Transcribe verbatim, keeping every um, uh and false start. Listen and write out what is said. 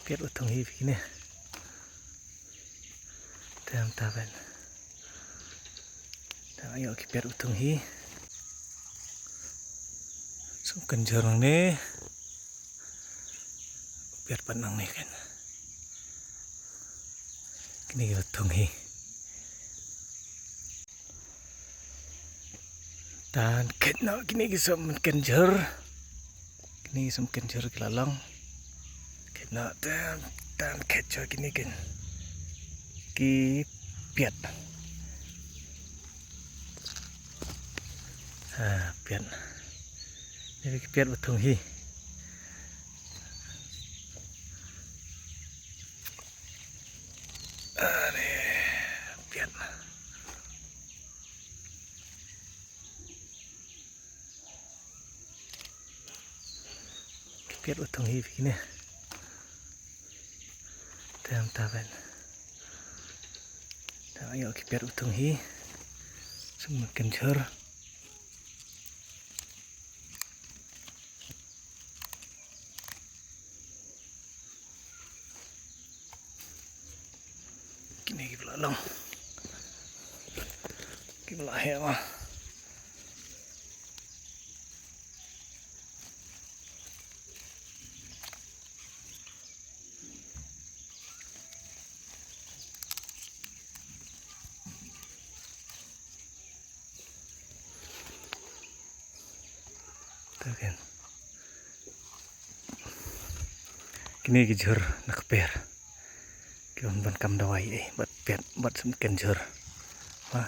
Piat u thung hi phi kine. Tem ta ben. Te ïoh ki piat u thung hi. Sum kynjur nangne. Piat pat nangne kan. Kine ki thung hi. Tan khet noh kine ki sum kynjur. Kine ki sum kynjur ki la long. Khet noh tan, tan khet shuwa kine kin. Ki piat. Ha, piat. Ni ki piat ba thung hi. Are, piat. Piat u thung hi phi kine. Tem ta ben. Te ïoh ki piat u thung hi. Sum kynjur. Kine ki ba la long. Ki ba la heh ma. Te ken. Kine ki jhur na kper. Ki ban, ban kam dawai eh, bad piat, bad sum kynjur. Ha.